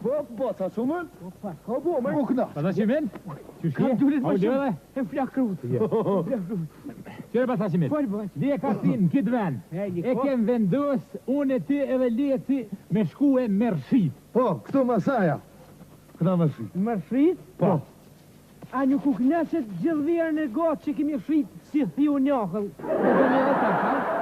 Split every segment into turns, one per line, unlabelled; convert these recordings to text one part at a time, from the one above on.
Po, baca Qumil.
Po, pa, ka bo,
me. U knaq.
Baca Qumil? Qysh je?
Kam dulet
më
shumë. E flak krutë.
Qyre baca Qumil?
Fol, baca.
Lije ka si në këtë vend. E kem vendos unë e ti edhe Leci me shku e me rrshit.
Po, këtu masaja. Këna me rrshit.
Me rrshit?
Po.
A nuk u knaqët gjithë verën e gatë që kemi rrshit si thiu n'akull? E doni edhe tash, a?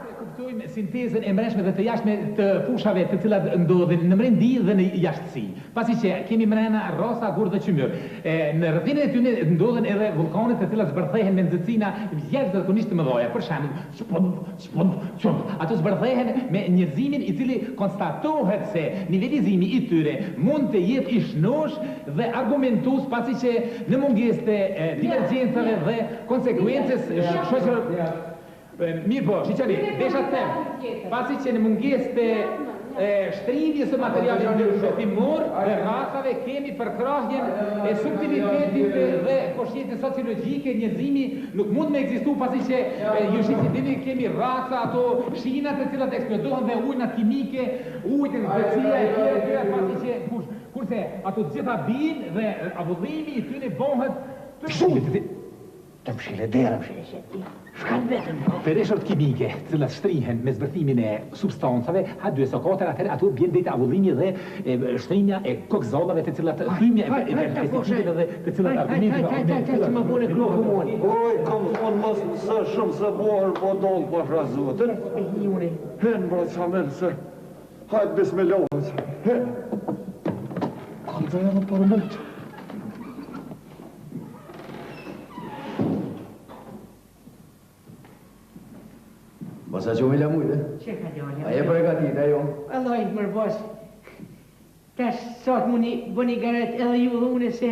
Të kuptojmë sintezën e mbrendshme dhe të jashtme të fushave të cilat ndodhin në mrendi dhe në jashtësi. Pasi që kemi mrena rrasa, gur dhe qymyr. E, në rrethinën e tyre ndodhen edhe vullkanet të cilat zbërthehen me nxehtësina jashtëzakonisht të mëdha. Për shembull, çpump, çpump, çump. Ato zbërthehen me njerëzimin i cili konstatohet se nivelizimi i tyre mund të jetë i shnoshë dhe argumentues pasi që në mungesë të divergjencave dhe konsekuencës shoqërore Mirëpo, shiqoni, desha të them, pasi që në mungesë të shtrirjes së materialit ndërtimor dhe rrasave kemi përkrahjen e subtilitetit dhe koshiencës sociologjike, njerëzimi nuk mund me ekzistu pasi që ju siç e dini kemi rrasa ato shina të cilat eksplodohen dhe ujnat kimike, ujët e nxehtësia e tjera e tjera pasi që kush kurse ato të gjitha bijnë dhe avullimi i tyre bëhet të
Shumë! Të mshile derën.
Shkan vetëm.
Fereshot kimike, të cilat shtrihen me zbërthimin e substancave, H2SO4, atëherë ato bjen deri te avullimi dhe shtrimja e kokëzallave të cilat thymja e pesticideve dhe të cilat argumenteve
Hajt, hajt, hajt, më bune kroku mua.
Oj, kom thonë mos mëso shumë se bohesh budall pasha zotin. Hin bre Qamil se hajt bismillah. Hin.
Kallzoj edhe për mund.
Baca Qumil a mujte?
Që ka djallë?
A je pregatit, a jo?
Allaj, mërë bos. Tash sot muni bëni garet edhe ju dhe une se...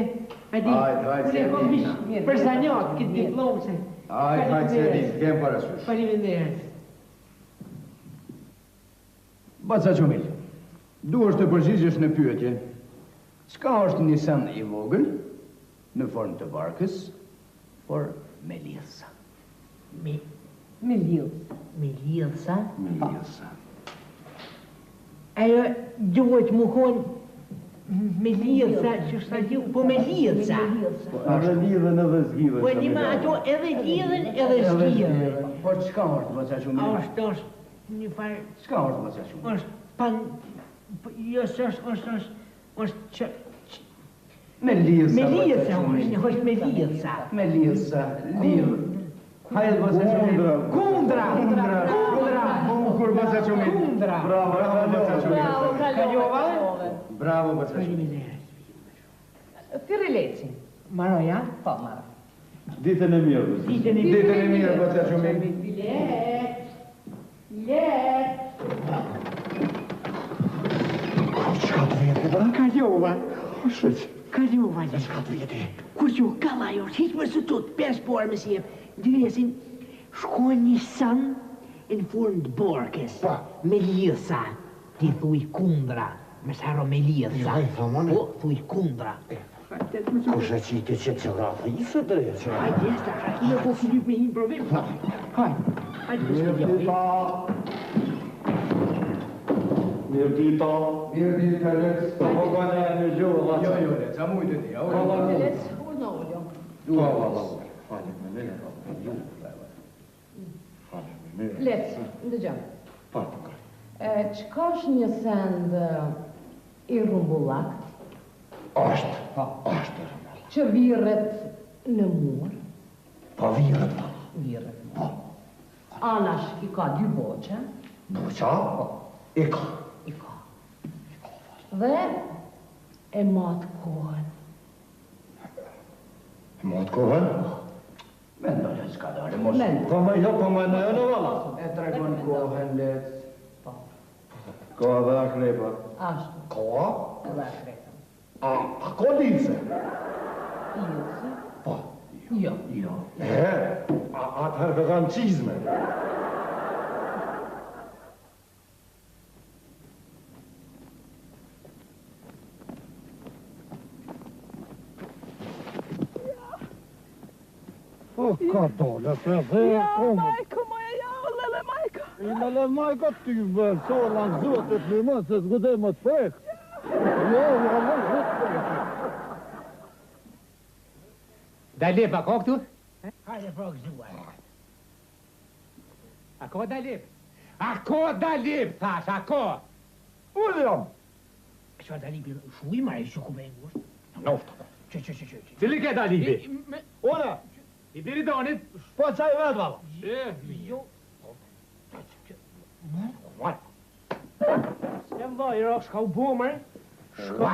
A di,
Hajt, hajt,
unë
se
e kom
di.
vish për zanat këtë diplomë se...
Hajt, hajt, se di, kem parasysh.
Faleminderit.
Baca Qumil, duhesh të përgjigjesh në pyetje. Çka është një send i vogël, në formë të barkës, por me lidhësa?
Me, me lidhësa. Me lidhësa?
Me lidhësa.
Ajo duhet mu konë me lidhësa, që shta gjuhë, po me lidhësa.
Po edhe lidhen edhe zgjidhen.
Po një ma ato edhe lidhen edhe zgjidhen.
Po çka është, baca Qumil?
A është, është një farë...
Çka është, baca Qumil?
është pan... Jo, s'është, është, është, është që...
Me lidhësa,
Me lidhësa, është, është me lidhësa.
Me lidhësa, lidh. Hajde, baca Qumil.
Kundra!
Kundra!
Kundra!
Bukur, baca Qumil.
Kundra!
Bravo, bravo, baca Qumil.
Bravo,
Kalova?
Bravo, baca Qumil.
Faleminderit.
Thirri Lecin.
Maroj, a?
Po, maroj.
Ditën e mirë. baca.
Ditën e mirë.
Ditën e mirë, baca Qumil.
Lec. Lec.
Çka të vjeti, bre?
Kalova.
Shyq.
Kalova, Lec.
Çka të vjeti?
Kur që kallaj është, hiq më së tut, pes porë me si jep. Dresin, shkon një san në formë të barkës.
Pa.
Me lidhësa. Ti thuj kundra. Me harro me lidhësa.
Jo, i thom unë.
Po, thuj kundra.
Kush e qiti që gjeografi së drejtë?
Hajde, jesta, shakina po Filip me hinë provim. Hajde, hajde,
Mirëdita. Mirëdita.
Mirë ditë, Lec.
Po po ka një një gjuhë,
Jo,
vaca.
jo, Lec, a mujtë ti, a
Valla,
ujtë.
Lec, urdhno ulju.
Po, valla. Faleminderit. Faleminderit.
Lec, ndëgjoj.
Po, po.
E, Çka është një send e, i rrumbullakt
Është, është e rëmëll.
që virret në mur?
Po virret, valla.
Virret në mur. Anash i ka dy boçe,
Boça? I ka.
i ka. Dhe e mat kohën.
E mat kohën?
Mendo, Lec, ka dale, mos.
Mendo.
Po më jo, po më në në valla.
E tregon kohën, Lec.
Po,
Ka edhe akrepa.
ashtu,
Ka?
edhe akrepa.
A, a ka lidhse?
Lidhse?
Po.
Jo.
Jo.
E, a, atëherë ka kanë qizme. O, ka dole, se dhe
Ja,
komët.
Majko, moja, ja, lele Majko.
I lele Majko, ty bërë, sola zotit në më, se s'gude më të prek.
Jo, jo, jo, jo.
Dalip, a ka këtu?
Hajde, po, gëzuar.
A ka Dalip? A ka Dalip, thash, a ka?
Unë jam.
Çfarë Dalipi, shuj marrë, që ku me ngusht?
Nofta.
Që, që, që, që, që.
Cili ke Dalipi?
Unë.
I biri Donit?
Po qaj vetë, valla.
E,
Jo.
Ua.
Se më vaj, rok, shka u bo, mërë? Shka?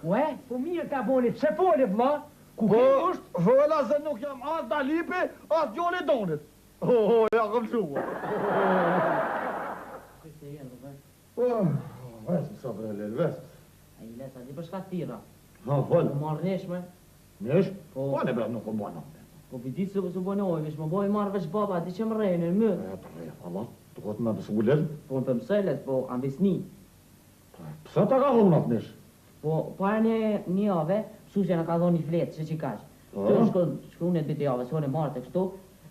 Ue, po mirë ta boni, pse fole, vlla? Ku
Po,
ke ngusht?
fola se nuk jam as Dalipi, as djali i Donit. Oh, oh, ja kom qua. Oh, vesë, sa bre, lel, vesë.
A i lesa, di për shka thirra?
Ha, fol.
U marrë vesh, më?
Mish?
Po.
Po, ne bre, nuk u bëna.
Po për ditë se s'u bënoj, vesh më boj marrë vesh baba, di që më rejnë, në më.
E, të re, valla, duhet me mësu lel.
Po në për mësoj les, po ambisni.
Pse ta ka thonë atë mish?
Po, para një, një jave, mësuesja na ka dhënë një fletë, se që kaq.
Po.
Të shko, shkru në ditë javës, unë e marrë të kështu,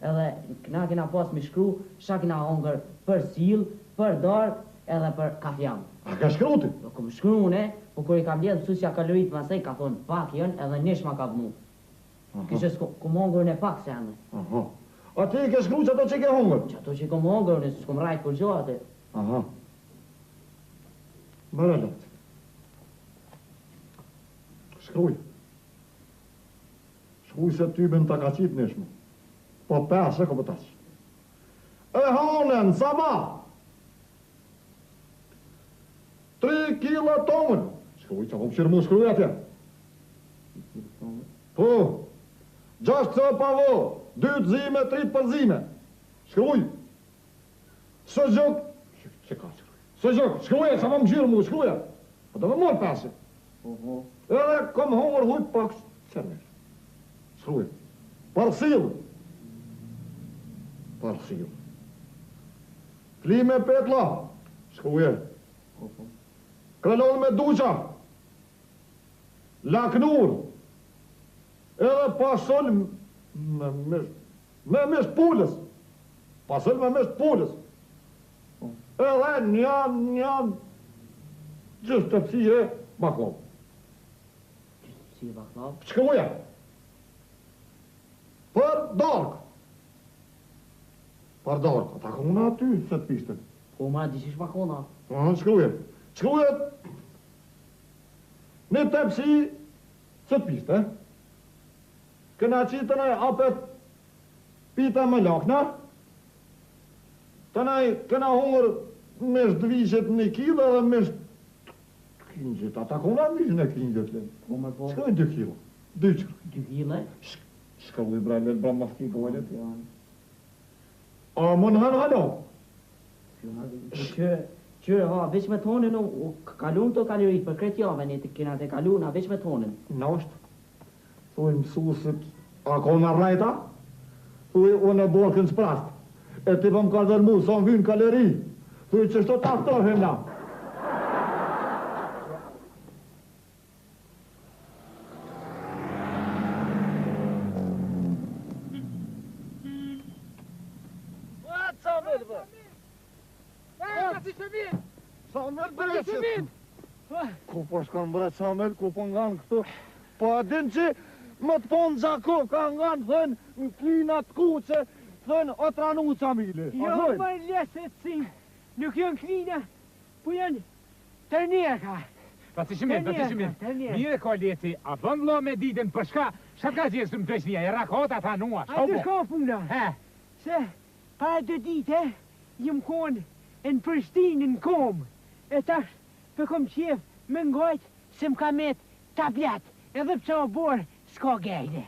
edhe na kena pas me shkru, sha kena hongër për sill, për darkë, edhe për kafjan.
A ka shkru ti?
Po kom shkru une, po kur i kam mbledh mësuesja kalorit masej, ka thonë pak janë edhe nish ma ka vnu. Kishë s'ko, kom hongër në pak sene.
Aha. A ti i ke shkru që ato që i ke hongër?
Që ato që i kom hongër, unë s'kom rajt kur gjo aty.
Aha. Mëre lëtë. Shkruj. Shkruj se ty me në ta ka qitë nishme. Po pesë e ko po taq. E hane në sabah. 3 kila tomën. Shkruj, që po këshirë mu shkruj atje. Po. 6 copa vo, 2 të zime, 3 të përzime. Shkruj. Suxhuk. Që ka shkruj? Suxhuk, shkruje, sa po më këshirë mu, shkruje. Po do me morë pesë.
Po, po.
Edhe kom hongër huj pak qërmish. Shkruj. Përsill. Përsill. Kli me petla. Shkruje.
Po, po.
Krelon me duqa. Laknur. Edhe pasol me mish, me mish pulës. Pasol me mish pulës. Edhe një, një, gjithë tepsie bakllavë.
Tepsie bakllavë?
Shkruja. Për darkë. Për darkë. Ta kona aty, se të pishte.
Po, ma di qysh ma kona.
Po, shkruje. Shkruje. Një tepsi, se të pishte. Këna qitën e apet pita me lakna. Tënaj këna hungër mish të viqet një kilo edhe mish të kingjit. Ata kona mishin e kingjit, le.
Po, më po.
Shkruj 2 kilo. 2 shkruj.
2 kilo?
Shkruj bre, le bre, mos ki golet. A mund hënë halo?
Po që, që, ha, veç me tonën, u, u kalun të kalorit për kret javën, ne të kena të kalu, na veç me tonën.
Në është. Thuj mësuesit, a ka me rrejta? Thuj, unë e borkën s'prast. E ti po më ka dhënë mu, sa më vynë kalori. Thuj, që shto ta ftohim na? Samel bre që... Ku po shkon bre Samel, ku po ngan këtu? Po a din që më të ponë Gjakov, ka ngan thënë në klina të kuqe, thënë o tranu Qamili. A
Jo,
thënë?
më lesë të si, nuk janë klina, po janë tërneka.
Pasi që mirë, pasi që mirë.
Tërneka.
Mirë ka leci, a bën vëlla me ditën për shka? Çka ka gjesur në pleqnia? E rakota tha nua.
A të shka puna?
He.
Se, para dy dite, jëm konë në Prishtinë në kom. E tash, për kom qef me ngajt se më ka met tablet, edhe pse o borë, s'ka gejde.